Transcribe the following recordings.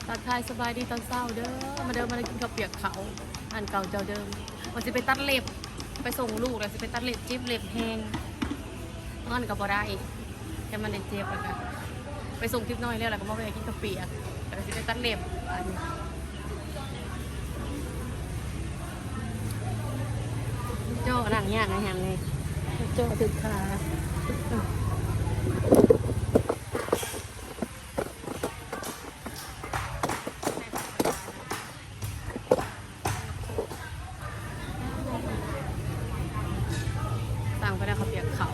ທັກທາຍສະບາຍດີຕອນເຊົ້າເດີ ມາເດີ ມາເດີ ກິນເຂົ້າປຽກເຂົ້າ ຮ້ານເກົ່າເຈົ້າເດີມ. ວ່າຊິໄປຕັດເລັບ ໄປສົ່ງລູກ ແລ້ວຊິໄປຕັດເລັບ ເຈັບເລັບແຮງ ນອນກໍບໍ່ໄດ້ ແຕ່ມັນໄດ້ເຈັບ ແລ້ວກໍໄປສົ່ງຕິດນ້ອຍແລ້ວ ແລ້ວກໍມາແວ່ກິນເຂົ້າປຽກ ແລ້ວກໍຊິໄປຕັດເລັບ. ໂຈ້ ນັ່ງຍາກນະ ແຮມນີ້ ໂຈ້ຖືກຂາ. ສັ່ງໄປແລ້ວ ເຂົ້າປຽກເຂົ້າ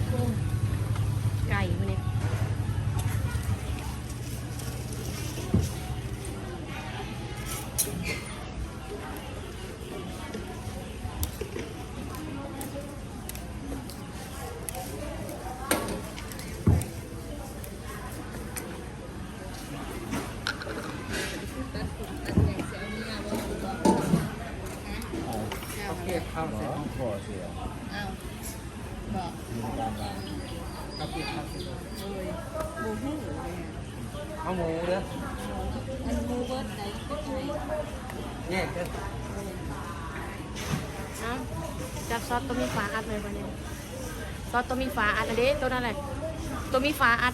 ໂອ້ ໄກ່ມື້ນີ້. ເອົາເກັບເຂົ້າໃສ່ຂອງພໍ່ຊິ ເອົາ ບໍ່ ຢູ່ໃນບ້ານ ເອົາເກັບເຂົ້າໃສ່ ໂອ້ຍ ບໍ່ຮູ້ເລີຍ. ເອົາໝູເດີ ອັນໝູເບິດໄດ໋ ແຍກເດີ. ເອົາ ຈັບຊອດໂຕມີຝາອັດເລີຍບາດນີ້ ຊອດໂຕມີຝາອັດ ອັນເດ້ ໂຕນັ້ນແຫຼະ ໂຕມີຝາອັດ.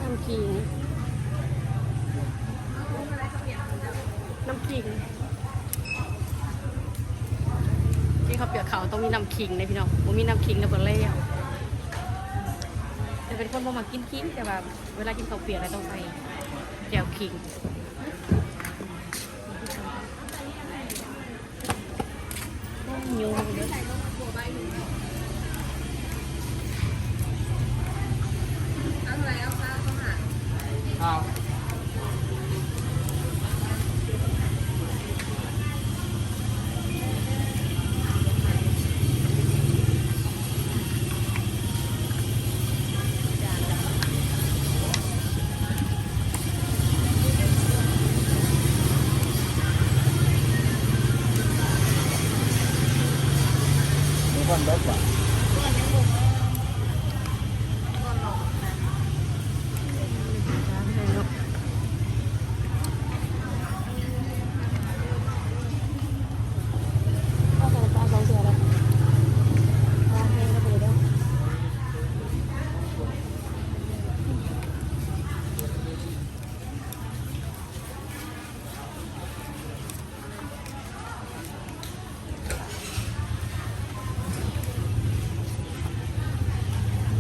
ນ້ຳຂິງ ນ້ຳຂິງ ກິນເຂົ້າປຽກເຂົ້າຕ້ອງມີນ້ຳຂິງເດ້ພີ່ນ້ອງ ບໍ່ມີນ້ຳຂິງແລ້ວບໍ່ແລ້ວ. ແຕ່ເປັນຄົນບໍ່ມັກກິນຂິງ ແຕ່ວ່າເວລາກິນເຂົ້າປຽກແລ້ວຕ້ອງໃສ່ແຈ່ວຂິງ.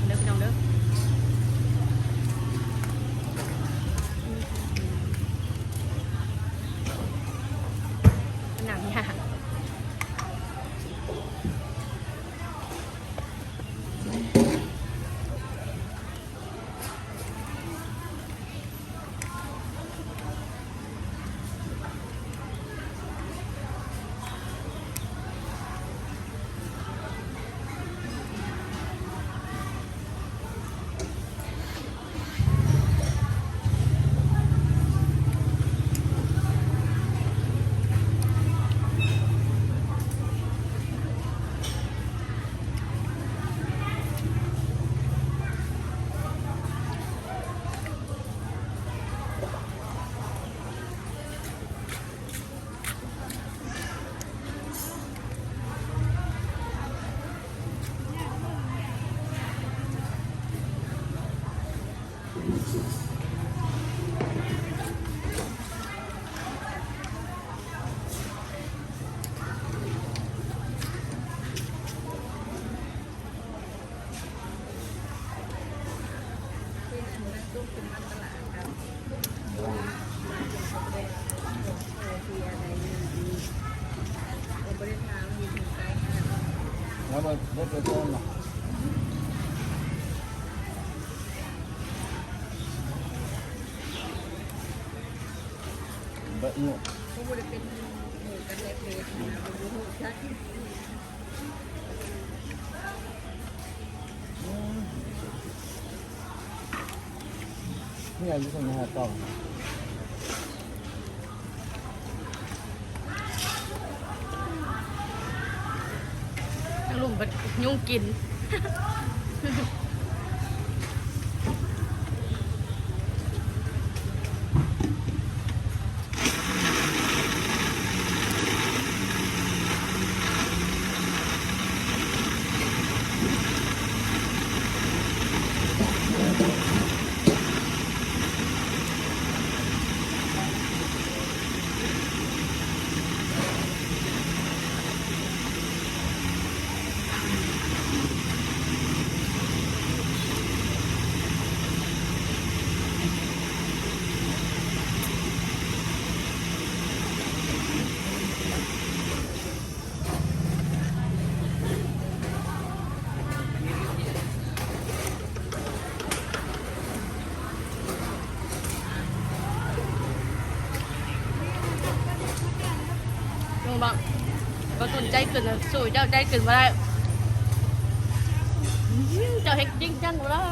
ເດີພີ່ນ້ອງເດີ ໜັງຍາກ. ແລ້ວເບິດ ເບິດ ເບິດ ເບິດ. ບໍ່ໄດ້ເປັນໝູ່ກັນແທ້ເລີຍນະ ບໍ່ຮູ້ຈັກ. ນີ້ອາຍຸເທົ່າໃດ ຫ້າເກົ້າ? ທາງລຸ່ມບັດຍຸງກິນ. ລົງບໍ່? ບໍ່ສົນໃຈຂຶ້ນ ສູ້ເຈົ້າໃຈຂຶ້ນບໍ່ໄດ້. ເຈົ້າເຮັດຈິງຈັງບໍ່ລະ?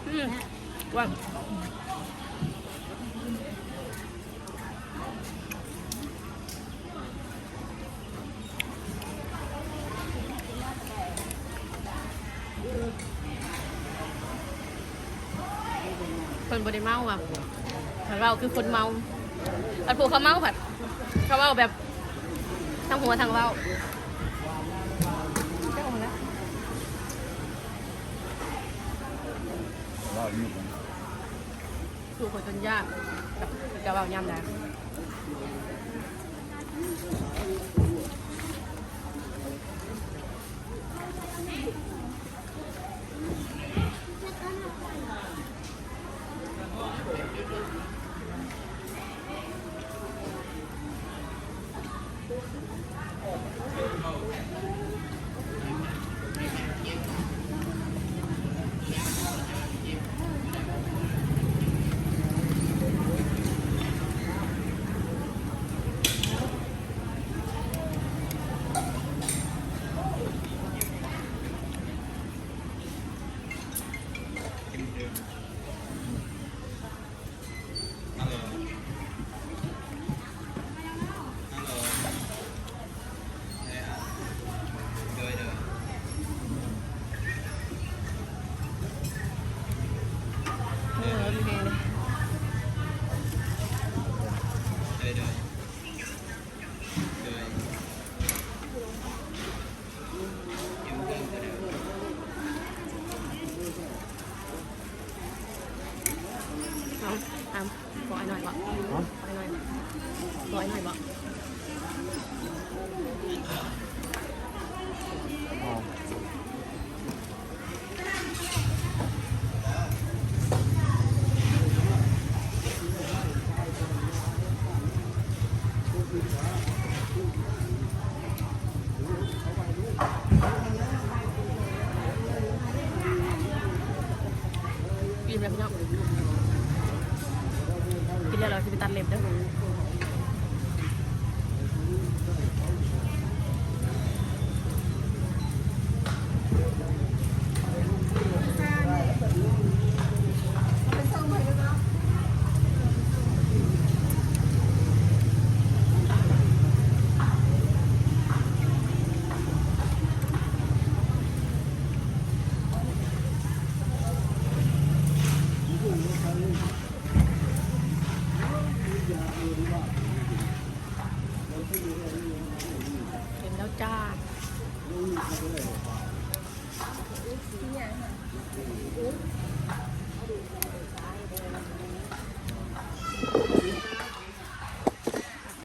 ອືມ ກວ້າງ. ເພິ່ນບໍ່ໄດ້ເມົາວ່າ ຄັນເວົ້າຄືຄົນເມົາ. ອັນຜູ້ເຂົາເມົາພັດ ເຂົາເວົ້າແບບທັງຫົວທັງເວົ້າ. ເຈົ້າລະ ເວົ້າຢູ່ ສູ້ຄົນຈົນຍາກ ຈະເວົ້າຍາມໃດ? ເ